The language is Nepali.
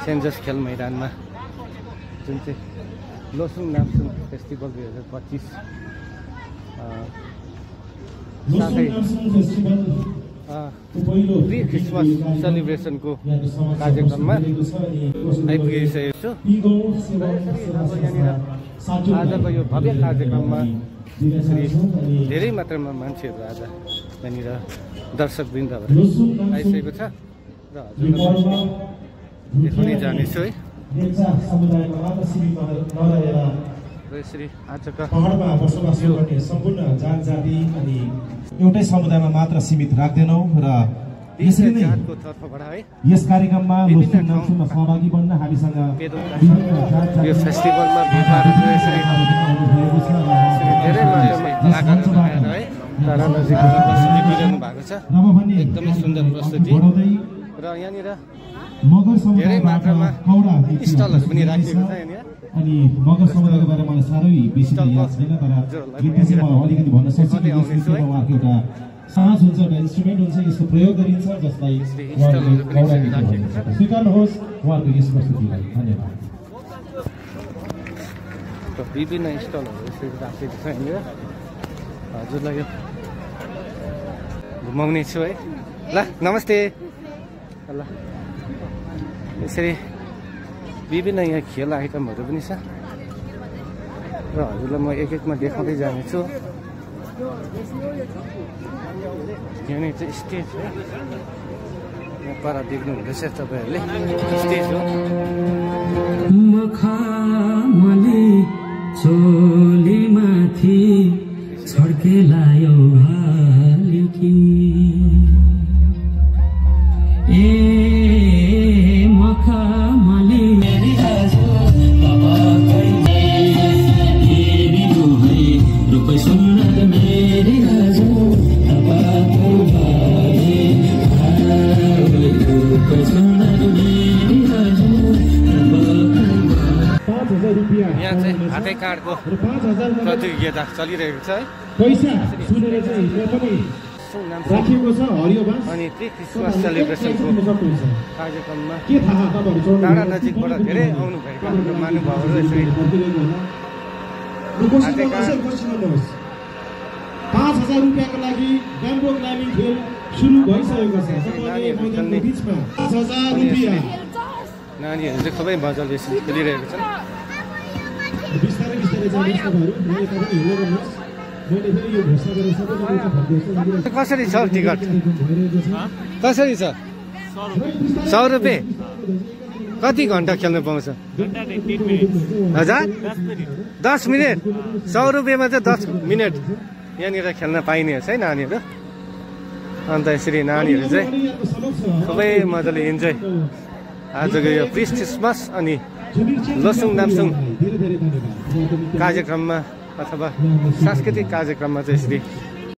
सेन्ट जोसेफ खेल मैदानमा जुन चाहिँ लोसुङ नाम्सुङ फेस्टिभल 2025 साथै प्रि क्रिसमस सेलिब्रेसनको कार्यक्रममा आइपुगिसकेको छु। आजको यो भव्य कार्यक्रममा धेरै मात्रामा मान्छेहरू आज यहाँनिर दर्शकवृन्दहरू आइसकेको छ र हजुरलाई देखाउनै जानेछु है। र यसरी आजका पहाडमा बसोबास गर्ने सम्पूर्ण जात जाति अनि एउटै समुदायमा मात्र सीमित राख्दैनौँ र यसरी नै यस कार्यक्रममा लोसुङ नाम्सुङमा सहभागी बन्न हामीसँग यो फेस्टिभलमा भिडभाडहरू यसरी धेरै मात्रामा कलाकारहरू आएर है टाढा नजिक प्रस्तुति दिइरहनु भएको छ। एकदमै सुन्दर प्रस्तुति र यहाँनिर धेरै मात्रामा स्टलहरू पनि राखिएको छ यहाँनिर। अनि मगर समुदायको बारेमा मलाई साह्रै बेसी याद छैन तर यति चाहिँ म अलिकति भन्न सक्छु कि उहाँको एउटा साँझ हुन्छ एउटा इन्स्ट्रुमेन्ट हुन्छ यसको प्रयोग गरिन्छ जसलाई स्वीकार्नुहोस् उहाँको यस प्रस्तुतिलाई। धन्यवाद। विभिन्न स्टलहरू यसरी राखेको छ यहाँनिर हजुरलाई यो घुमाउने छु है। ल नमस्ते। ल यसरी विभिन्न यहाँ खेल आइटमहरू पनि छ र हजुरलाई म एक एकमा देखाउँदै जानेछु। यहाँनिर चाहिँ स्टेज हो, यहाँ पर देख्नुहुँदैछ तपाईँहरूले स्टेज हो। मखामले चोलीमाथि छड्केलायो भालिकी यहाँ चाहिँ हाते कार्डको प्रतियोगिता चलिरहेको छ है। अनि प्रि क्रिसमस सेलिब्रेसनको कार्यक्रममा टाढा नजिकबाट धेरै आउनु भएको महानुभावहरू यसरी 5000 रुपैयाँको लागि ब्याम्बो क्लाइम्बिङ खेल सुरु भइसकेको छ। नानीहरू चाहिँ खुबै मजाले यसरी खेलिरहेको छन्। बिस्तारै बिस्तारै जानुहोस् तपाईँहरू। कसरी छ टिकट? कसरी छ? 100 रुपियाँ। कति घन्टा खेल्न पाउँछ? 10 मिनट। 100 रुपियाँमा चाहिँ 10 मिनट यहाँनिर खेल्न पाइने है नानीहरू। अन्त यसरी नानीहरू चाहिँ खुबै मजाले इन्जोय आजको यो प्रि क्रिसमस अनि लोसुङ नाम्सुङ कार्यक्रममा अथवा सांस्कृतिक कार्यक्रममा चाहिँ यसरी